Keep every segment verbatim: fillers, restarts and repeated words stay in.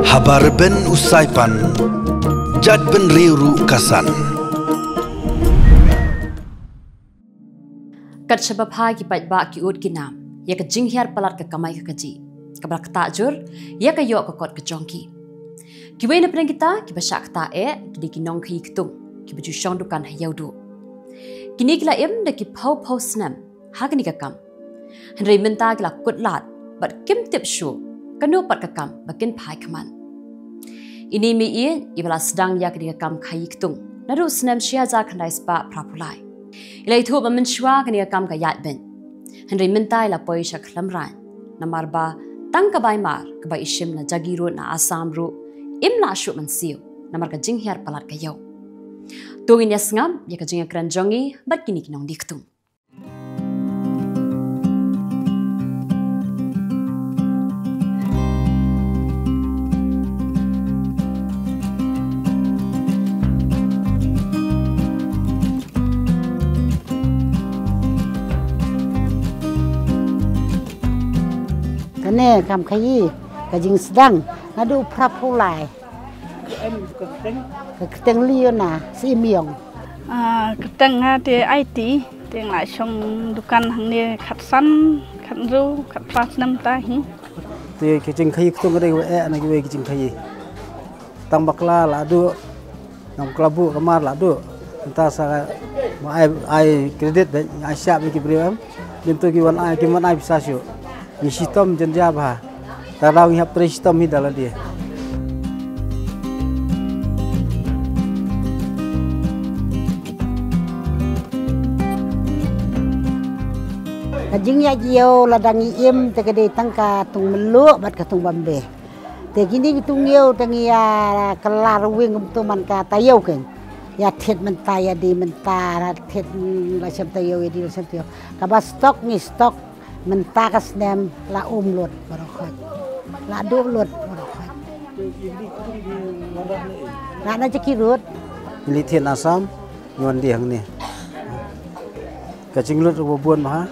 Haba rben u saipan, jait bynriew ruh ka san. Kat shaba pha ki paidbah ki ud ki nam ïa ka jinghiar palat ka kamai ka kajih, kaba la ktah jur ïa ka ïoh ka kot ka jong ki. Kiwei na pdeng kita kiba shah ktah eh ki dei ki nongkhaïi ktung kiba ju shong dukan ha Ïewduh. Kine ki la im da ki phew phew snem ha kane ka kam. Hynrei mynta ki la kut lad bad kim tip shuh kano pat ka kam ba kin phai khmat. Ine i mei ïeit iba la sdang ïa kane ka kam khaïi ktung naduh u snem shi hajar khyndai spah phra phew lai. I la ïathuh ba mynshuwa kane ka kam ka ïaid beit, hynrei mynta i la poi sha khlem rain namar ba tang ka bai mar kaba i shim na jagi ruh na Assam ruh im lah shuh mynsiew namar ka jinghiar palat ka ïew. To ngin ïa sngap ïa ka jingïakren jong ngi bad kine ki nongdie ktung. Kane kam khaïi ka jingsdang naduh phra phew lai. Ka kyrteng Liona Syiemliong. Ah, kyrteng nga te Aiti, te nga la shong dukan hangne khatsan, khathynriew, khatphra snem ta hi. Te ka jingkhaïi ktung ka dei kaba eh na kiwei ki jingkhaïi. Tang bakla la duh, tang bakla buh ka mar la duh. Mynta sa ma ai, ai credit beit, ai shap beit ki briew em. Mynta ki wan ai, ki wan ai pisa shuh. Ngi shitom jynjar bha. Tang daw ngi hap trei shitom hi da lade. Ka jingïaid ïew lada ngi im te ka dei tang ka tung mluh bad ka tung bambe. Te kine ki tung ïew te ngi ïa kylla rwing kumto man ka taïew kein. Ïa thied mynta ïa die mynta, thied, mm, la shem taïew ïa die la shem taïew. Kaba stock ngi stock mynta ka snem la um lut baroh khoit. La duh lut baroh khoit. Lah na jaki rut. Ngi leit thied na Assam, ngi wan die hangne. Ka jinglut ruh ba bun bha.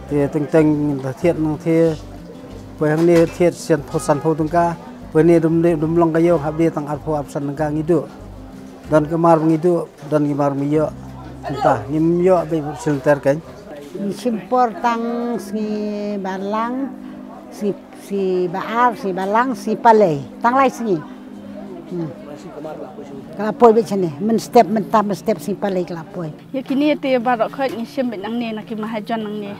Te teng teng ngi la thied nang thied. Poi hangne thied san phew, san phew tyngka. Poi hangne dum, dum long ka ïew hap die tang arphew arphew san tyngka ngi duh. Don ka mar ba ngi duh, don ki mar ba ngi ïoh. Mynta ngim ïoh beit shilynter kein. Ngi shim por tang sngi ba lang, sngi, sngi ba ar, sngi ba lang, sngi palei. Tang lai sngi. Hmm. Ka la poi beit shane, mynstep mynta mynstep sngi palei ka la poi. Ïa kine te baroh khoit ngi shim beit nangne na ki mahajon nangne.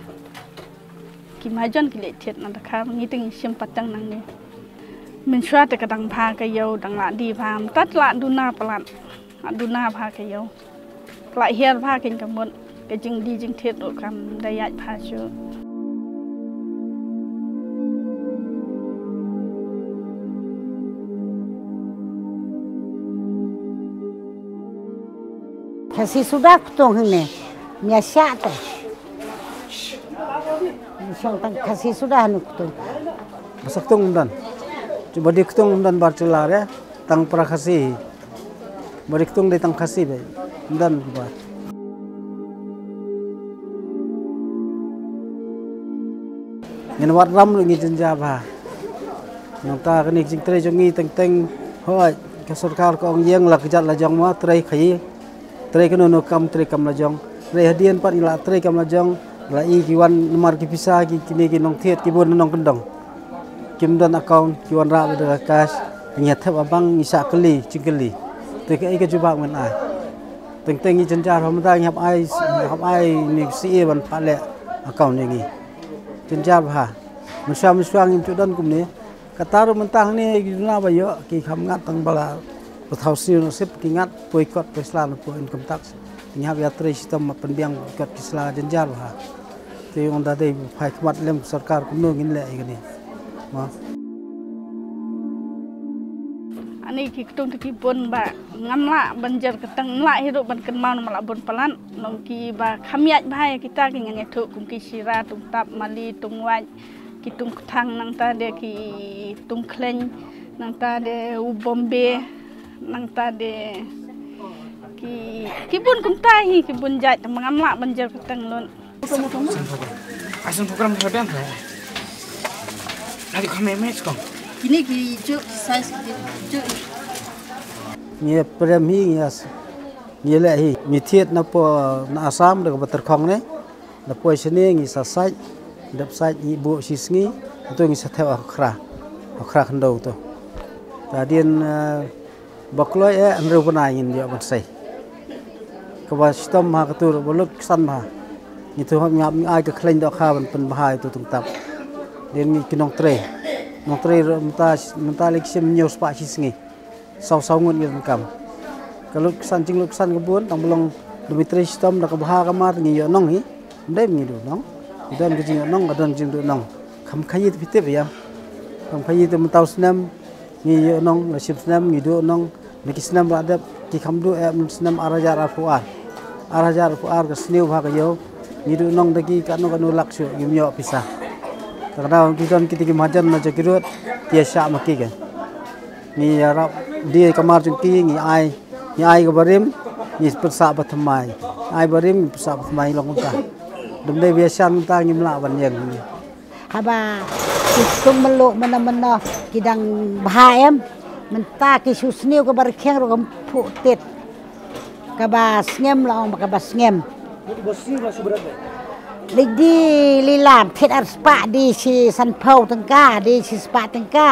Ki mahajon ki leit thied na Dkhar, ngi te ngi shim pateng nangne. Mynshuwa te ka dang bha ka ïew, dang lah die bha, mynta te lah duna palat. Lah duna bha ka ïew. Lah hiar bha kein ka mut, ka jingdie jingthied ruh kam da ïaid bha shuh. Khasi suda ktung hangne. Mia sha te. Shong tang Khasi suda hanu ktung. Ba sa ktung ym don. Ba die ktung ym don bar jylla re. Tang para Khasi. Ba die ktung dei tang Khasi beit. Ym don ba. Ngin wad ram ruh ngi jynjar bha. Nangta kane ka jingtrei jong ngi teng teng hooid ka sorkar ka ong ïeng la kjat la jong ma trei khaïi. Trei kano kano kam trei kam la jong. Trei hadien pat ngi la trei kam la jong. La i ki wan namar ki pisa ki kine ki nongthied ki bun nongkyndong. Kim don account ki wanrah da ka cash. Ngi thep abang ngi shah kylli jingkylli. Te kaei ka jubab ngin ai. Teng teng ngi jynjar bha mynta ngi hap ai, hap ai ne C A ban phah leh account ïa ngi. Jynjar bha. Mynshuwa mynshuwa ngim ju don kumne. Kata ruh mynta hangne ki duna ba ïoh ki kham ngat tang ba la ba thaw siew nasib ki ngat poi kot poi sla na poi income tax. Ngi hap ïa trei shitom ma pynbiang kot ki sla jynjar bha. Te ong da dei phai khmat lem sorkar kumno ngin leh ïa kane. Ma. Ani ki ktung te ki bun ba ngam lah ban jer kyrteng, ngam lah hi ruh ban kynmaw namar la bun palat. Nong ki ba kham ïaid bha ïa kita ki ngan ïathuh kum ki shira, tungtap, mali, tungwait. Ki tungkthang nangta de ki tungkhleng, nangta de u Bombay, nangta de ki, ki bun kumta hi, ki bun jait, tang ba ngam lah ban jer kyrteng lut. Asan program ka bang ka. Nanti kami match kong. Ini ki juk size ki juk. Ngi prem hi ngi as ngi leh hi ngi thied na po na Assam da ka batar khong ne. Na poi sini ngi sa sait dap sait ngi bu shi sngi. Atu ngi sa thew akhra akhra khandau tu. Tadien, eh, Ba kloi eh hynriew bnai ngin ïoh ban sei. Kaba shitom ha ka tur ba lut ksan bha. Ngi tu hap ngap ngi ai ka khlaiñ dohkha ban pynbha ïa tu tungtap. Dien ngi ki nongtrei. Nongtrei mynta mynta lei ki shim hynñiew spah shi sngi. Saw saw ngut ngi donkam. Ka lut ksan jinglut ksan ka bun tang ba long dormitory shitom da ka bha ka mar ngi ïoh nong hi. Ym dei ngi duh nong. Ngi don ka jingïoh nong ka don jingduh nong. Kham khaïi te phi tip ïa. Kham khaïi te mynta u snem. Ngi ïoh nong la shim snem ngi duh nong. Na ki snem ba dep ki kham duh eh snem ar hajar arphew ar. Ar hajar arphew ar ka sniew bha ka ïew. Ngi duh nong da ki katno katno lak shuh ngim ïoh pisa. Tang da ki don ki te ki mahajon na jong ki rud. Te ïa shah ma ki ka. Ngi ïarap die ka mar jong ki ngi ai ngi ai ka barim ngi pynsah ba thymmai. Ai barim ngi pynsah ba thymmai long kumta. Dum dei ba ïa shan mynta ngim lah ban ïeng. Haba ki tung melu mena mena ki dang bha em. Mynta ki shu sniew kaba rkhiang ruh kam phuh tit. Kaba sngem la ong ba kaba sngem. Lei di lilam thied ar spah di shi sanphew tyngka di shi spah tyngka.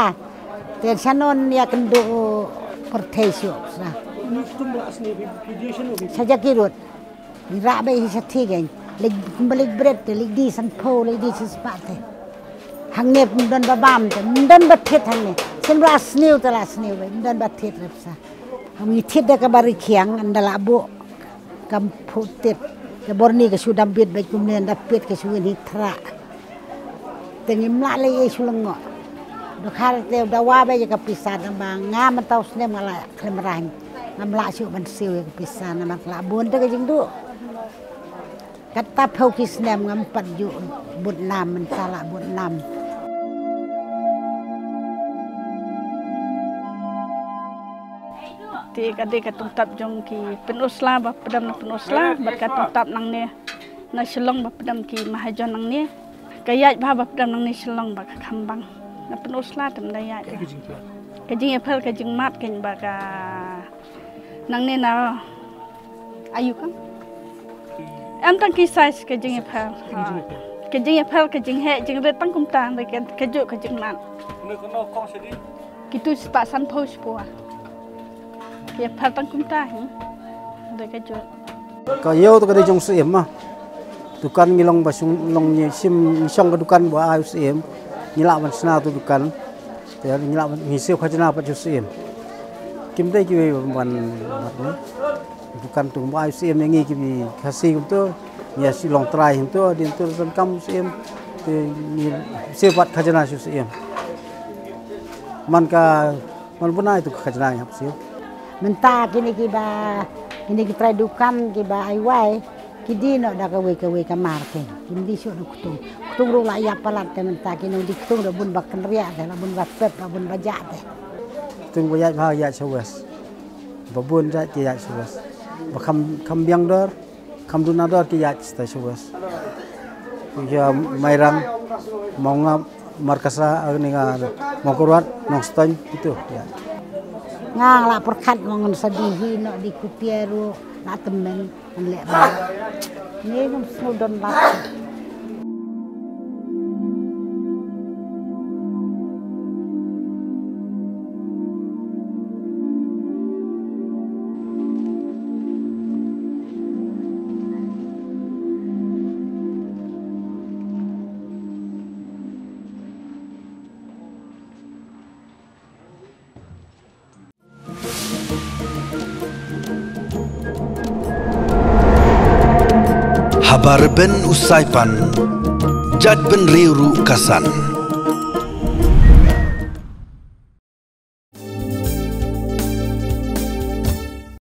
Te shanon ïa kynduh pyrthei shuh sa. Sa ja ki rud. Ngi rah beit hi shathie kein. Leit kumba leit bret te leit die sanphew leit die shispah te. Hangne ym don ba bam te ym don ba thied hangne. Sien ba la sniew te la sniew beit ym don ba thied rep sa. Hangne thied da kaba rkhiang ynda la buh kam phuh tit. Ka bor ni ka shu dam bit beit kumne ynda pit ka shu win hi thrah. Te ngim lah lei ei shu lyngngoh. Dohkha te da wa beit ïa ka pisa da ba nga mynta u snem nga la khlem rang. Ngam lah shuh ban siew ïa ka pisa namar ka la bun te ka jingduh. Kata phew ki snem ngam pat ju bud nam mynta la bud nam. Te ka dei ka tungtap jong ki Pynursla ba pdem na Pynursla bad ka tungtap nangne na Shillong ba pdem ki mahajon nangne. Ka ïaid bha ba pdem nangne Shillong ba ka kham bang. Na Pynursla te ym da ïaid. Ka jingïapher ka jingmad kein ba ka nangne na ayu kam. Em tang ki size ka jingïapher. Ka jingïapher ka jingheh jingrit tang kumta ka juh ka jingmad. Kitu spah sanphew shiphew. Ki ïapher tang kumta hi. Dei ka jot. Ka ïew to ka dei jong u Syiem ma. Dukan ngi long ba shong long ngi shim ngi shong ka dukan ba ai u Syiem. Ngi lah ban shna to dukan. Te ngi lah ban ngi siew khajna pat jong u Syiem. Kim dei kiwei ban ban ni. Dukan to ba ai u Syiem ngi ki Khasi kumto. Ngi ïa shi long trai kumto din to donkam u Syiem. Te ngi siew pat khajna shu u Syiem. Man ka Mal bun ai tu ka khajna ïa hap siew. Mynta kine kiba kine ki trai dukan kiba ai wai ki die noh da kawei kawei ka mar kein. Kim die shuh da ktung. Ktung ruh la ïap palat te mynta kine die ktung da bun ba kynriah te la bun ba pep la bun ba jah te. Ktung ba ïaid bha ïaid sha west. Ba bun jait ki ïaid sha west. Ba kham kham biang dor. Kham duna dor ki ïaid sha west. Ïa Mairang, Maungap, Markasa, ani nga Mawkyrwat, Nongstoiñ, itu ïaid. Nga la pyrkhat mo ngan sa die hi noh die Kutia ruh la tymmen ngan leh ba. Ni ngam sngewdon lad. Haba rben u Saipan, jait bynriew ruh ka san.